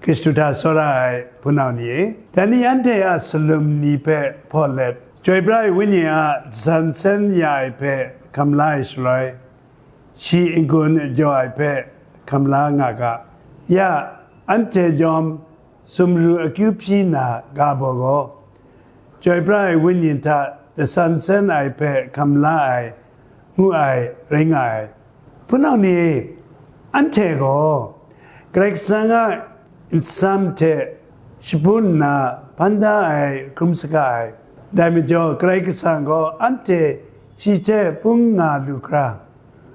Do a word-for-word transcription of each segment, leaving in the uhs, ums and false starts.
Hkristu hta tsawra ai hpunau ni e, dai ni anhte a salum ni hpe hpaw let, Chyoi pra ai Wenyi a san sen ya ai hpe hkam la ai shaloi, shi n-gun jaw ai hpe hkam la nga ga. Ya, anhte jawm sumru akyu hpyi na ga baw gaw, Chyoi pra ai Wenyi hta dasan sen ai hpe hkam la ai, ngu ai rai nga ai. Hpunau ni e, anhte gaw Karai Kasang a nsam hte shabun nna hpan da ai hkrum saga ai. Dai majaw, Karai Kasang gaw anhte shi hte pung nga lu hkra,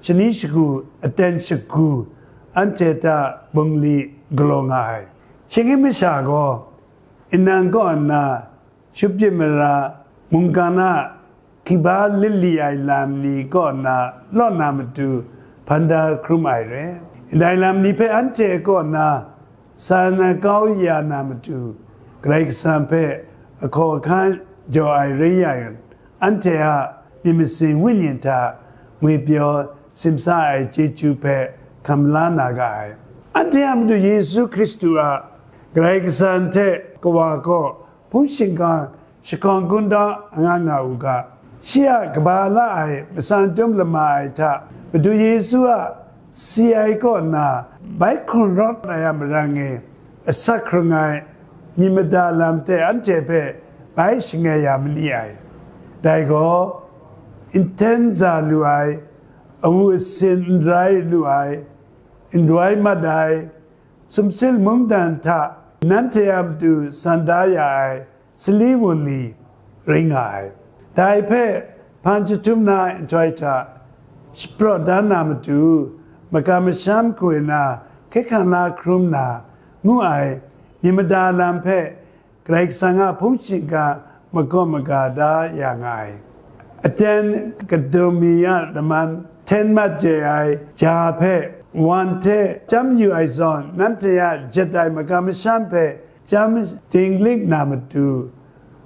shani shagu aten shagu anhte hta bungli galaw nga ai. Shinggyim masha gaw, nnan kaw nna, shut pyit mara, mungkan a hkiba lit li ai lam ni kaw na law na matu hpan da hkrum ai re. Ndai lam ni hpe anhte kaw na san kau ya na matu, Karai Kasang hpe ahkaw ahkan jaw ai rai yang, anhte a myit masin Wenyi hta ngwipyaw simsa ai chyeju hpe hkam la na ga ai. Anhte a Madu Yesu Hkristu a Karai Kasang hte Kawa kaw hpung shingkang shakawn kungdawn nga nga u ga. Shi a kaba la ai matsan dum lama ai hta Madu Yesu a si ai kaw na bai hkrung rawt ai a marang e asak hkrung ai myit mada lam hte anhte hpe bai shangai ya ma ni ai. Dai gaw, nhten za lu ai, awu asin n rai lu ai, n rai mat ai, sumsing mungdan hta nanhte a matu san da ya ai sali wunli rai nga ai. Dai hpe hpan jahtum na ai nhtoi hta shapraw dan na matu, makam masham hku nna hkye hkrang la hkrum na ngu ai myit mada lam hpe Karai Kasang a hpung shingkang makaw maga da ya nga ai. Aten kadum mi a laman, hten mat je ai ja hpe wan hte chyam yu ai zawn, nanhte a jet ai makam masham hpe chyam dinglik na matu,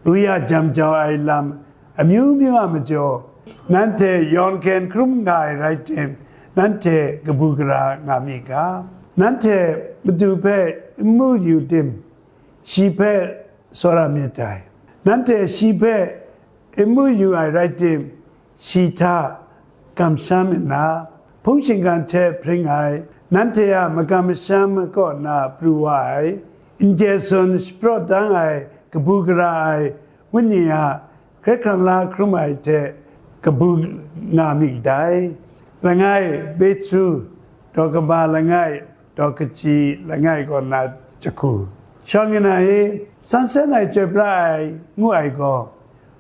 ru ya jam jau ai lam amyu myu a majaw, nanhte yawn hkyen hkrum nga ai rai tim, nanhte kabu gara nga mi ga. Nanhte Madu hpe n mu yu tim, shi hpe tsawra myit dai. Nanhte shi hpe n mu yu ai rai tim, shi hta kamsham nna, hpung shingkang hte hpring ai, nanhte a makam masham kaw na pru wa ai, n chye tsun shapraw dang ai, kabu gara ai, Wenyi a hkye hkrang la hkrum ai hte kabu nga myit dai. Langai Petru, daw kaba langai, daw kaji langai kaw na jahku. Shawng nna e, san sen ai chyoi pra ai ngu ai gaw,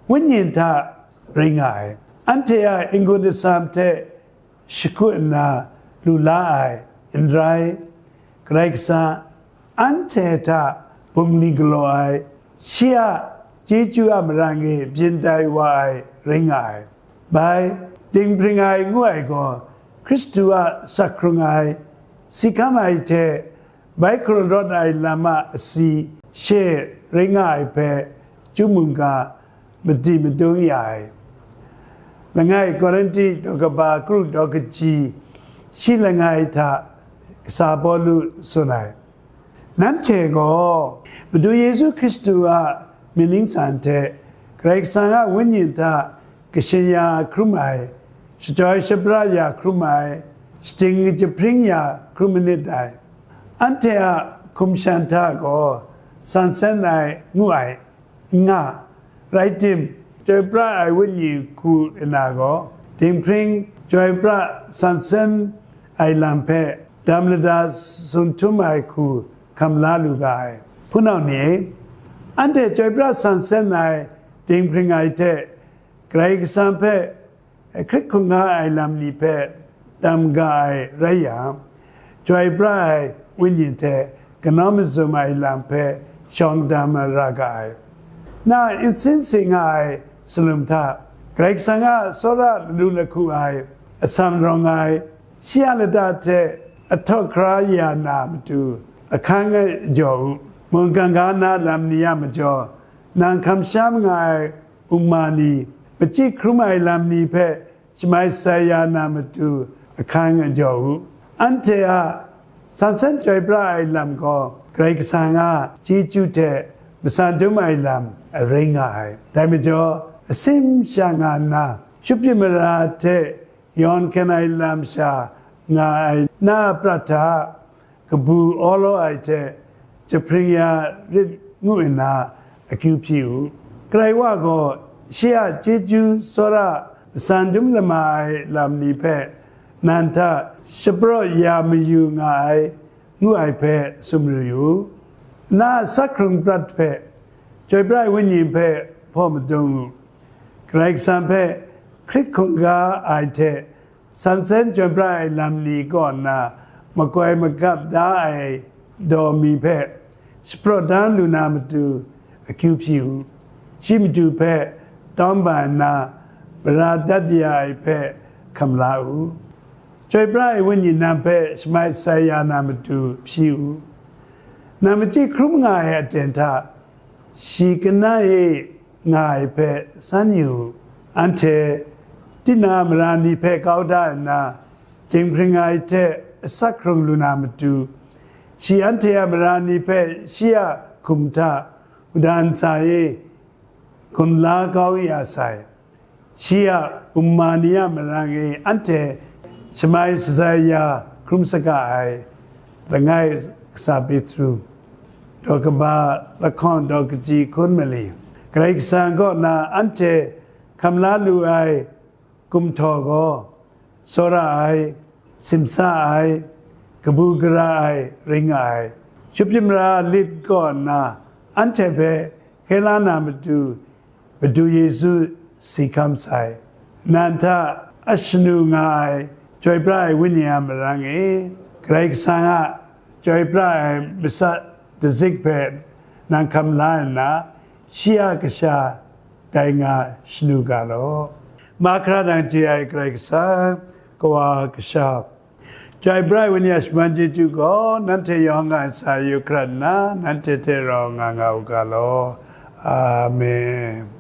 Wenyi hta rai nga ai. Anhte a n-gun atsam hte shakut nna lu la ai, n rai, Karai Kasang anhte hta bungli galaw ai, shi a chyeju a marang e byin tai wa ai rai nga ai. Bai, dinghpring ai ngu ai gaw, Hkristu a sak hkrung ai, si hkam ai hte bai hkrung rawt ai lam a asi she rai nga ai hpe, chyum mungga madi madung ya ai. Langai Korinti daw kaba kru daw kaji shi langai hta kasa Pawlu tsun ai. Nanhte gaw Madu Yesu Hkristu a myit ningsang hte Karai Kasang a Wenyi hta kashin ya hkrum ai, shachyoi shapra ya hkrum ai, shading jahpring ya hkrum manit dai. Anhte a hkum shan hta gaw san sen ai ngu ai n nga, rai tim, chyoi pra ai Wenyi hku nna gaw, dinghpring chyoi pra san sen ai lam hpe dam lada tsun htum ai hku hkam la lu ga ai. Hpunau ni e, anhte chyoi pra san sen ai dinghpring ai hte Karai Kasang hpe hkrit hkungga ai lam ni hpe dam ga ai rai yang, chyoi pra ai Wenyi hte kanawn mazum ai lam hpe shawng dam ra ga ai. Na nsin si nga ai salum hta, Karai Kasang a tsawra lalu lahku ai, asan rawng ai, shi a lata hte ahtawk hkra ya na matu, ahkang jaw u. Mungkan ga na lam ni a majaw, nang kamsham nga ai uma ni, machyi hkrum ai lam ni hpe shamai sai ya na matu ahkang jaw u. Anhte a Sansen chyoi pra ai lam gaw Karai Kasang a chyeju hte matsan dum ai lam aring nga ai. Dai majaw, asim sha nga nna, shupjin mara hte yawn hkyen ai lam sha nga ai na prat hta kabu awlaw ai hte jahpring ya rit ngu nna akyu hpyi u. Karai wa gaw shi a chyeju tsawra matsan dum lama ai lam ni hpe nan hta shapraw ya mayu nga ai, ngu ai hpe sumru yu u. Na asak hkrung prat hpe, chyoi pra ai wenyi hpe hpaw madung u. Karai Kasang hpe hkrit hkungga ai hte sansen chyoi pra ai lam ni kaw nna makoi magap da ai daw mi hpe shapraw dan lu na matu akyu hpyi u. Shi matu hpe tawm ban nna mara dat ya ai hpe hkam la u. Chyoi pra ai wenyi nan hpe shamai sai ya na matu hpyi u. Nan machyi hkrum nga ai aten hta shi kana e nga ai hpe san yu u. Anhte tinang a mara ni hpe kau da nna, dinghpring ai hte asak hkrung lu na matu, shi anhte a mara ni hpe shi a hkum hta wudang ntsa e gun la kau ya sai. Shi a wunma ni a marang e anhte shamai shatsai ya hkrum saga ai langai kasa Petru, daw kaba lahkawng daw kaji hkun mali, Karai Kasang kaw na anhte hkam la lu ai gumhtaw gaw, tsawra ai, simsa ai, kabu gara ai ring nga ai. Shupjin mara lit kaw nna anhte hpe hkye la na matu, Madu Yesu si hkam sai. Nan hta a shanu nga ai chyoi pra ai wenyi a marang e, Karai Kasang a chyoi pra ai masat dazik hpe nang hkam la nna, shi a kasha dai nga shanu ga law. Mahkra nang chye ai Karai Kasang, Kawa Kasha, chyoi pra ai wenyi a shaman chyeju gaw nanhte yawng nga ai sa yu hkrat nna, nanhte hte rau nga nga u ga law. Amen.